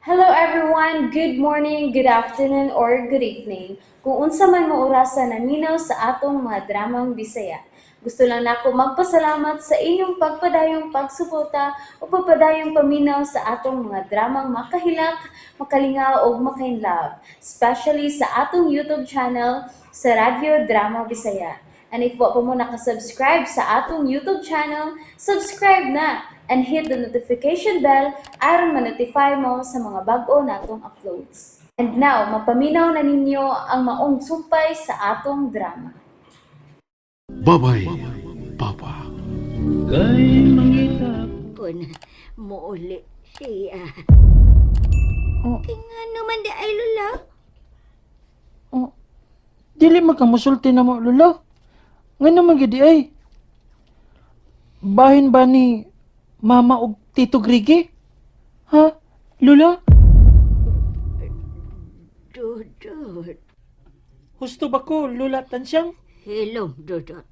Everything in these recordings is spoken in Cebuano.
Hello everyone! Good morning, good afternoon, or good evening. Kung unsa man mo orasa naminaw sa atong mga dramang Bisaya. Gusto lang nako magpasalamat sa inyong pagpadayong pagsuporta o pagpadayong paminaw sa atong mga dramang makahilak, makalingaw ug makainlove, especially sa atong YouTube channel sa Radyo Drama Bisaya. And if wa pa mo nakasubscribe sa atong YouTube channel, subscribe na and hit the notification bell aron ma-notify mo sa mga bag-o natong uploads. And now, mapaminaw na ninyo ang maong sumpay sa atong drama. Babay, Papa. Kun muuli siya. Oh. Kay nga naman di ay lula. Oh, dili man ka musulti na mo, Lolo. Nga naman gidi ay. Bahin ba ni Mama og Tito Grigi? Ha? Lula? Dudot. Husto ba ko, Lula Tansyang? Hilom, Dudot.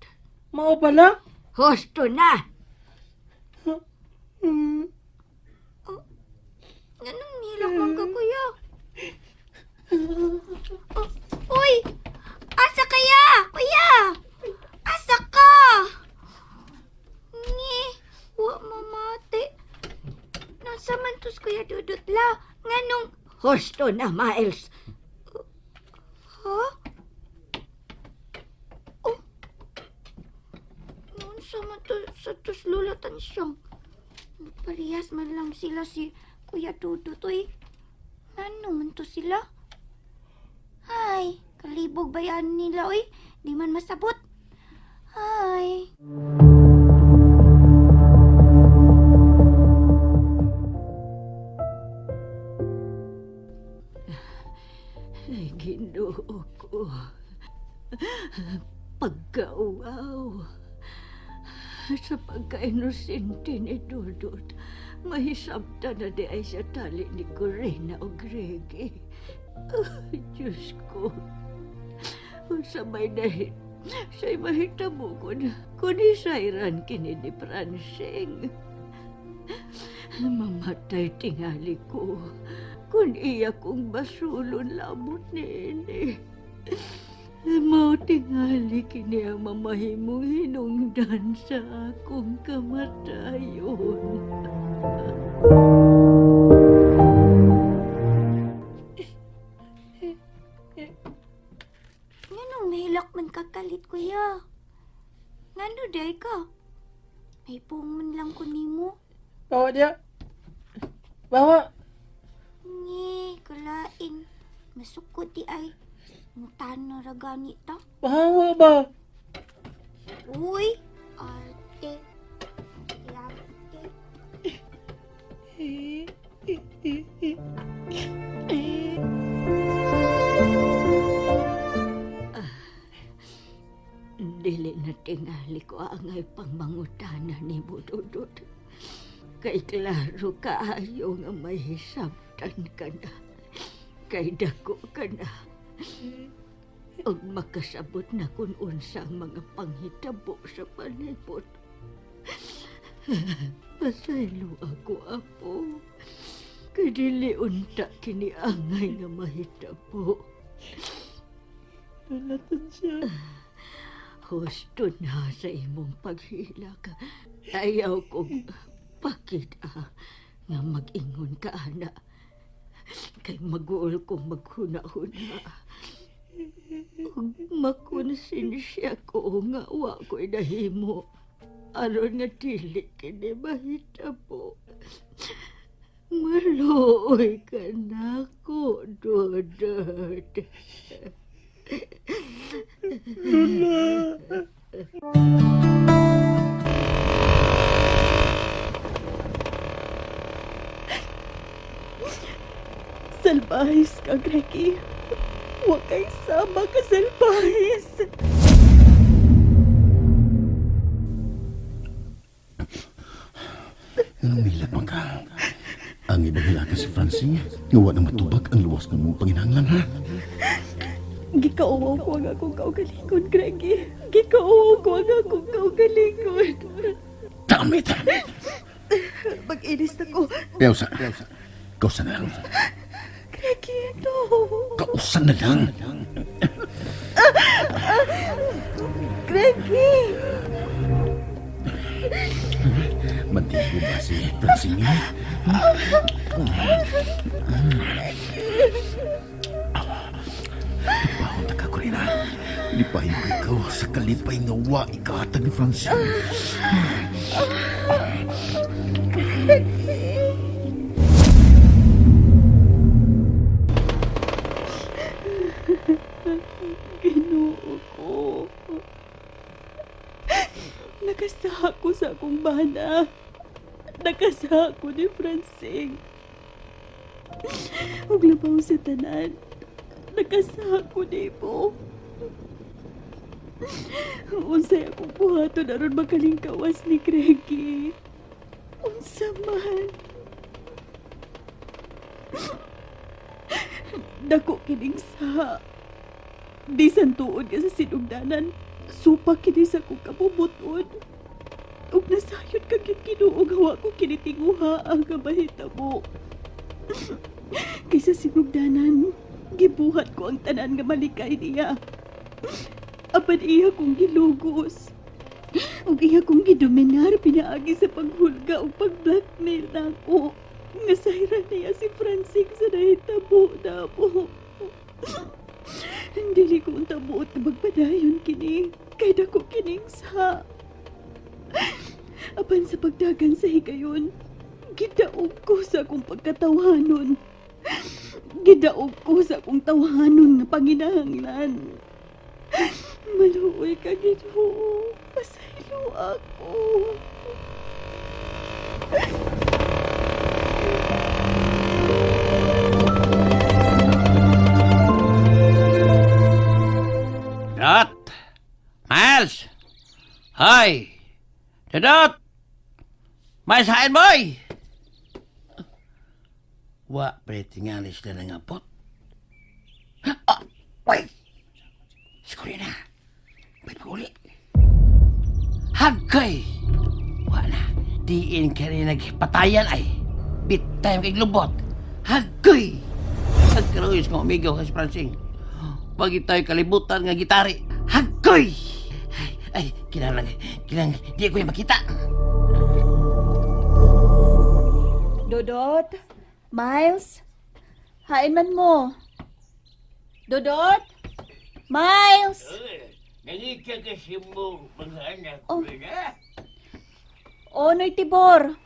Mao pala? Husto na! Hmm. Anong nilak man ka, kuya? Oh, uy! Asa kaya? Kuya! Asa ka? Ngi, wa mamate. Nasa man tos Kuya Dudut la? Nganong... Husto na, Miles. Ha? Oh. Nunsa man to sa tos Lola Tansyang? Parehas man lang sila si Kuya Dudut, uy. Ano man to sila? Ay, kalibog ba yan nila, uy? Di man masabot. Ay. Ay, Ginoo ko. Pagkauaw. Sa pagkainosente ni Dudut, mahisabta na di ay sa tali ni Corina o Gregi. Ay, Diyos ko. Sa may dahit, sa'y mahitabo ko na kung isairan kini ni Francing. Mamatay tingali ko kung iya kong basulon labot ni ini. Mao tingali kini ang mamahimong hinungdan sa akong kamatayon. Nganong mahilak man kakalit, kuya? Ngano day ka? May man lang ko nimo. Bawa dia. Bawa. Ngi, kalain. Masukot di ay. Mutan na ra gani ta. Bawa ba? Uy, arte. Arte. Dili na tingali ko angay pangmangutana ni Bududot. Kay klaro kaayo nga may hisabtan ka na. Kay dako ka na. Ug makasabot na kung unsa ang mga panghitabo sa palibot. Pasaylo ako, apo. Kay dili unta kini angay nga mahitabo. Lola Tansyang. Husto na sa imong paghilak. Ayaw kong pakita nga mag-ingon ka, ana. Kay maguol kong maghuna-huna. Ug makonsensya ko nga wa ko'y nahimo. Aron nga dili kini mahitabo. Maluoy ka nako, Dodot. Salbahis ka, Greggy. Huwag kay sama ka, salbahis. Anong milat man ka? Ang ibang hilaga si Francine, nga wa na matubag ang luwas ng mong panginahanglan, ha? Gikauwaw ko ang akong kaugalingon, Greggy. Gikauwaw ko ang akong kaugalingon. Damn it! Mag-inis ako. Elsa, Kausan na lang. Greggy, no. Kausan na lang. Greggy! Mantigo ba si Francine? Tupahon ta ka, Corina. Lipahin ko ikaw sa kalipay nga wa ikahatag ni Francine. Ginoo ko. Nakasaha ko sa akong bana. Nakasaha ko ni Francine. Ug labaw sa tanan. Nakasaha ko nimo. Unsay akong buhaton aron makalingkawas ni Greggy. Unsa man. Dako kining saha. Bisan tuod ka sa sinugdanan, supa kini sa kong kabubuton. Ug nasayod ka gyud Ginoo nga wa ko kini tinguha ang kabahitabo. Kaysa sinugdanan, gibuhat ko ang tanan nga malikay niya. Apan iya kong gilugos. Ug iya kong gidominar pinaagi sa paghulga ug pag-blackmail nako. Nga sayran niya si Francine sa nahitabo namo. Dili ko unta buot nga magpadayon kini. Kay dako kining sa. Apan sa pagdagan sa higayon, gidaog ko sa akong pagkatawhanon. Gidaog ko sa akong tawhanon nga panginahanglan. Maluoy ka, Ginoo. Pasaylo ako. Dot! Miles! Hoy! Dot! Miles, hain, boy! Wa, pre, tingali sila ng abot. Ah, wait! Siguro na. Wait, uli. Hagkay! Wa na. Diin ka rin nagpatayan ay. Bit time kay lubot. Hagkay! Hagkarois nga umigaw ka si Francine. Wag tayo kalibutan nga gitari. Hagkoy! Ay, ay, kinahanglan, kinahanglan, di ko yung makita. Dodot, Miles, hain man mo. Dodot, Miles! Nangita kasi mo, mga anak Oh. na. Oh, Noy Tibor.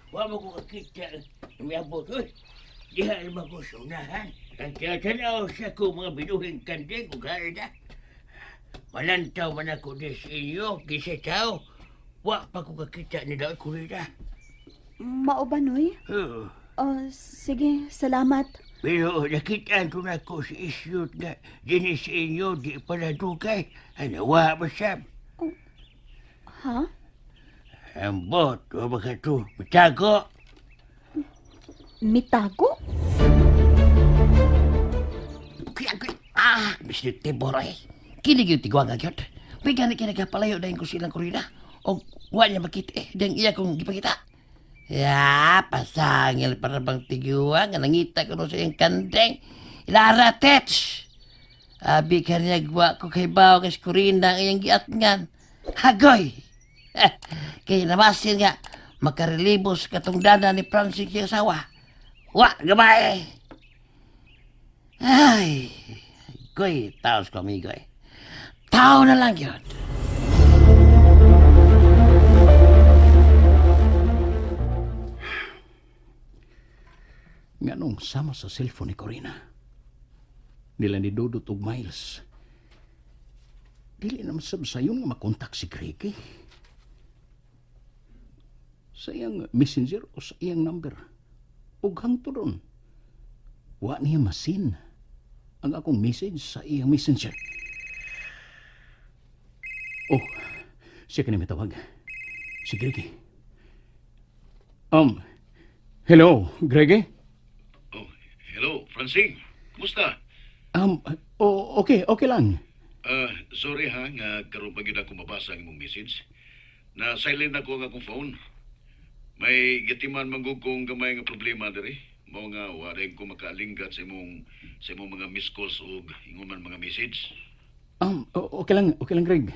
Wa mo ko kakita. Umiabot, uy. Diha naman ko sa unahan. Ang tinatanaw sa ko mga binuhing kanding kung kaya na. Malantaw man ako di sa inyo, kisa tao. Wa pa ko kakita ni Daot Kurina. Mao ba, Noy? Oo. Oh, sige, salamat. Pero nakitaan ko na ko si Isyot nga dini sa inyo di pala dugay. Ano, wa ba siya? Ha? Ambot, wa ba ka to? Mitago. Mitago? Ah, Mr. Tibor eh. Kinig yung tigwang agyot. May gani kaya nagkapalayo dahil ko silang kurina. O wa niya makita eh, dahil iya kong gipakita. Ya, pasangil para bang tiguang nga nangita ko no sa iyang kandeng. Ilara, tets! Abi ka niya gwa ko kay Bao kay Kurina ang iyang giatngan. Hagoy! Kay namasin nga, makarelibos katong dana ni Francis yung asawa. Wa, gabay! Ay, goy, taos ko amigo eh. Tao na lang yun. Nga nung sama sa cellphone ni Corina. Nila ni Dodot og Miles. Dili naman sab sayon nga makontak si Greggy. Sa iyang messenger o sa iyang number. Ug hangtod ron. Wa niya masin ang akong message sa iyang messenger. Oh, siya kani mitawag. Si Greggy. Hello, Greggy? Oh, hello, Francine. Kumusta? Oh, okay, okay lang. Ah, sorry ha, nga karon pa gyud ako mabasa ang imong message. Na silent ako ang akong phone. May gitiman man kong gamay nga problema diri. Mao nga wa rin ko makaalinggat sa imong mga missed calls ug ingon man mga message. Okay lang, Greg.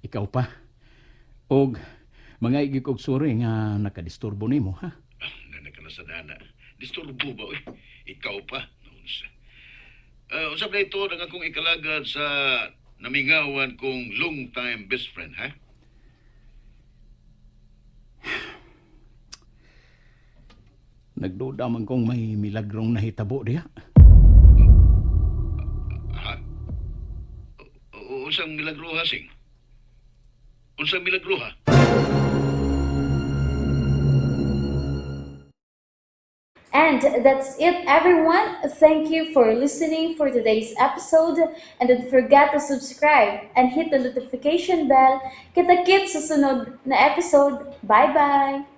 Ikaw pa. Og mga igig og sorry nga nakadisturbo nimo, ha? Ah, na. Disturbo ba oy? Ikaw pa. Unsa? Unsa ba ito ang akong ikalagad sa namingawan kong long time best friend, ha? Nagduda man kong may milagrong nahitabo diha. Ha? Unsang milagro ha, Sing? Unsang milagro ha? And that's it, everyone. Thank you for listening for today's episode. And don't forget to subscribe and hit the notification bell. Kita-kits sa sunod na episode. Bye-bye!